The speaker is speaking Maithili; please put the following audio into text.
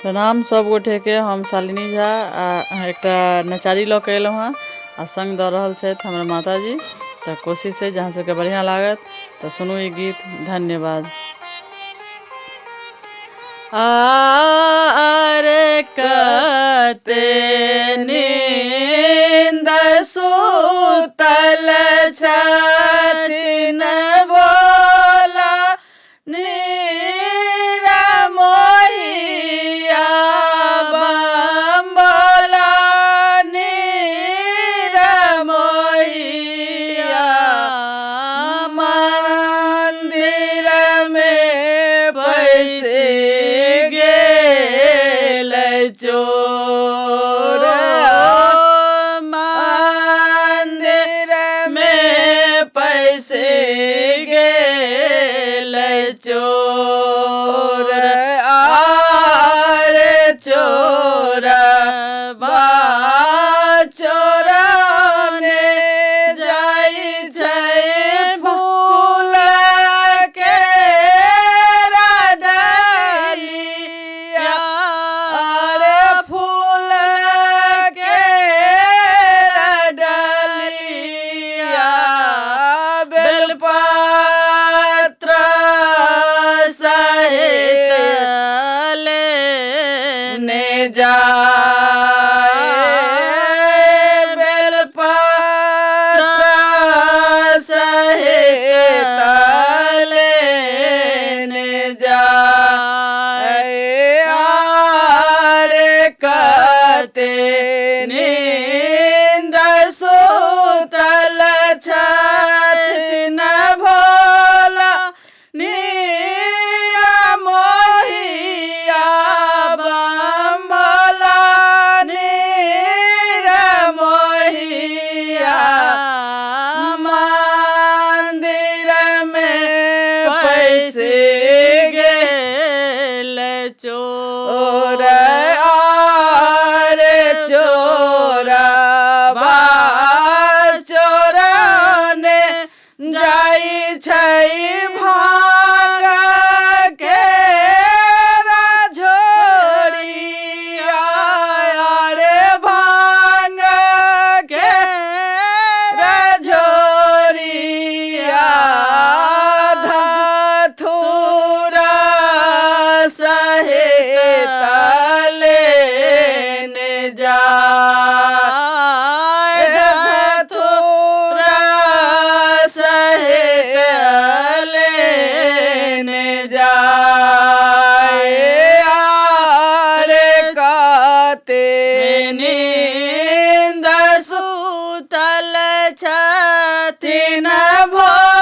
प्रणाम सब गोटेके, हम शालिनी झा आ एकटा नचारी लऽ के एलहुँ हँ आ संग दऽ रहल छथि हमर माताजी। तऽ कोशिश अछि जे अहाँ सबके बढ़िआँ लागत, तऽ सुनू ई गीत। धन्यवाद। आरे कते नींद सुतल छथिन भोला नीरा मोहिया बम भोला नीरा मोहिया, मंदिर में पैसे गेल चोर, मंदिर में पैसे गेल चोर, आरे चोर बा चोराने जाइ छै फूल के डलिया, अरे फूल के डलिया, बेलपत्र सहित लेने जाए, बेलपत्र सहित लेने जाए, आरे कते नींद सुतल छथिन भोला नीरा मोहिया बम भोला नीरा मोहिया, मंदिर में पैसे गेल चोर, आरे चोरा बा चोराने जाइ छै भांग के झोरिया, रे भांग के झोरिया, धथुरा सहित लेने जाय, धथुरा सहित लेने जाय, आरे कते नींद सुतल छथिन भोला।